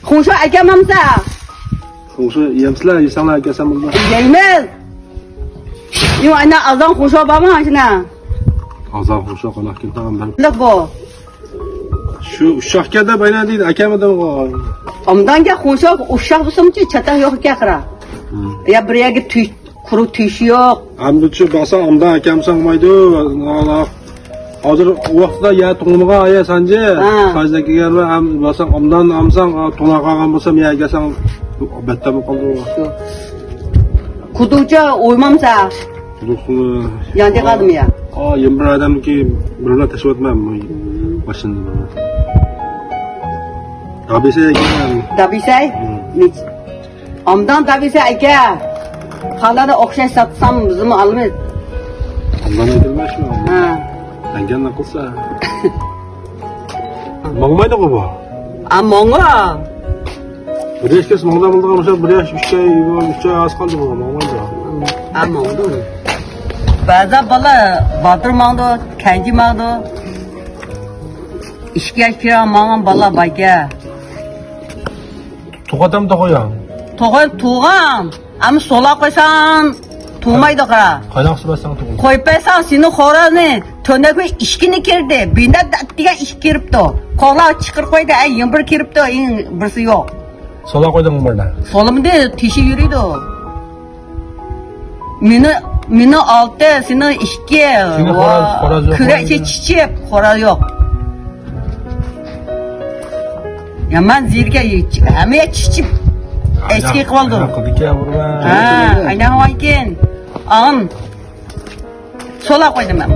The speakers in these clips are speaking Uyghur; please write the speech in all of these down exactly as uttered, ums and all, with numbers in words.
خۇڭشۇ ئەكەلمەمسە؟ خۇڭشۇ يەمسىلەر، يېسەڭلار ئەكەلسەم بولىدۇ. يەيمىز. يو، ئانا، ئازان خۇڭشۇ بارمۇ ئاشۇنا؟ ئازان خۇڭشۇ قانداق كېلىدۇ؟ لىق بۇ. شۇ ئۇششاقكەن دەپ ئايلاندى، ئەكەلمىدىمغۇ. ئامدانگە خۇڭشۇ ئۇششاق بولسىمۇ چاتاق يوق ئىكەن قارا. يا بىر يەرگە تۈش قۇرۇق تۆشۈك يوق. ئەمدىچۇ بارساڭ ئامدان ئەكەمسەڭ بولمايدۇ. ھازىر ۋاقتىدا يەر توڭلىمىغان ئايە سانجى. ھە. سانجىدىن كېلگەن ۋە ئەم بارساڭ ئامدان ئامساڭ توڭلاپ قالغان بولسام يەرگە سەن بەتتە بولۇپ قالدى. شۇ. كۇدۇڭچە ئويمامسا. كۇدۇڭ. ياندى قالدىمۇ يا؟ ئا، يەنە بىر ئادەمكى بىر بىلەن تەشۋىقاتمەن بۇ ماشىنىنى. دابىسەي ئەكەم. دابىسەي؟ ھە. ئامدان دەۋېسە ئەكە. قالىدا ئوخشاش ساتسام بىزمۇ ئالىمىز. ئامدان ئەكەلمەشمۇ؟ ھە. ئەگەر نەقىلسا. ماڭمايدىغۇ بۇ. ئا، ماڭا. بىر ياش كەس ماڭدا بولىدىغان بولسا، بىر ياش ئۈچ ئاي، ئۈچ ئاي ئاز قالدى بۇ، ماڭمايدۇ. ئا، ماڭدۇ. بەزى بالا باتۇر ماڭدۇ، كەنجى ماڭدۇ. ئىككى ياش كىرا ماڭغان بالا باركەن. تۇغاتام تۇغۇياڭ. تۇغۇن تۇغان. ئەمما سولاپ قويساڭ تۇغمايدۇ قارا. قايناق سۇ بەرسەڭ تۇغۇلىدۇ. قويۇپ بەرسەڭ سېنىڭ خورازنى تۆنەكمۇ ئىشىكىنى كىردى. بىنە دەتتىگەن ئىشىك كىرىپتۇ. قوغلاپ چىقىرىپ قويدى. ئەي يەنە بىر كىرىپتۇ. ئىڭ بىرسى يوق. سولاپ قويدۇڭمۇ بىرنى؟ سولىمىدى، تېشى يۈرىدۇ. مېنى، مېنى ئالتە، سېنىڭ ئىككى. سېنىڭ ۋا، خوراز، خوراز يوق كۈرەكچە بولمايدۇ. چىچىپ، خوراز يوق. يامان زېرىكە، ھەممە چىچىپ، ئەسكى قىلىۋالدى. ھە، ئايناڭ ئايكىن. ئاڭ. سولاپ قويدۇم مەن.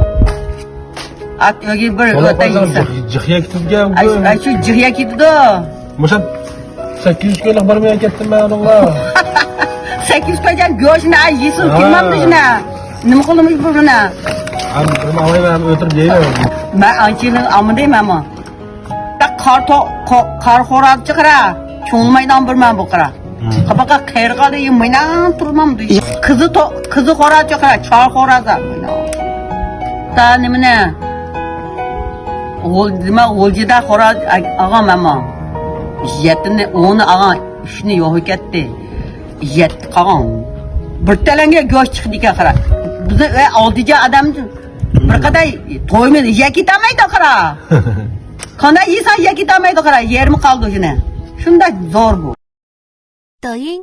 ئات ئۆگى بىر سولاپ ئۆتەي قويساڭ يېسە. جىق، جىق يەك تۇتىدىكەن. ئاي، ئاي، شۇ جىق يەك يېتىدۇ. مۇشۇ سەككىز يۈز كويلۇق بارماي كەتتىم مەن ئۇنىڭغا. سەككىز يۈز كويدان گۆشنى ئاي يېسۇن، ھە. تىنمامدۇ شۇنى. نېمە قىلىمىز بۇ شۇنى؟ ھەم بىر ئالايمەن، ھەم ئۆتۈرۈپ يەيمەن. مەن ئانچىنى ئالمىدىم مەنمۇ. بەك قارا تو-، قو-، قارا خوراز چىقىرا. چوڭلىمايدىغان بىر مەن بۇ قارا. قاپاققا قېرىغالى مايناڭ تۇرمامدۇ. قىزى تو-، قىزى خوراز چىقىرا، چار خوراز. تا نېمىنى؟ غول-، نېمە، غۇلجىدا خوراز ئا-، ئالغان مەنمۇ. يەتتىنى، ئوننى ئالغان، ئۈچنى يوق كەتتى. يەتتە قالغان. بىر تەلەڭگە گۆش چىقتى ئىكەن قارا. بىزنىڭ ئۆي ئالتە جان ئادەم بىر قەدەر تويمىنى يەپ كېتەلمەيدۇ قارا. قانداق يېسەڭ يەپ كېتەلمەيدۇ قارا. يېرىمى قالدى شۇنى. شۇنداق زور بۇ. 抖音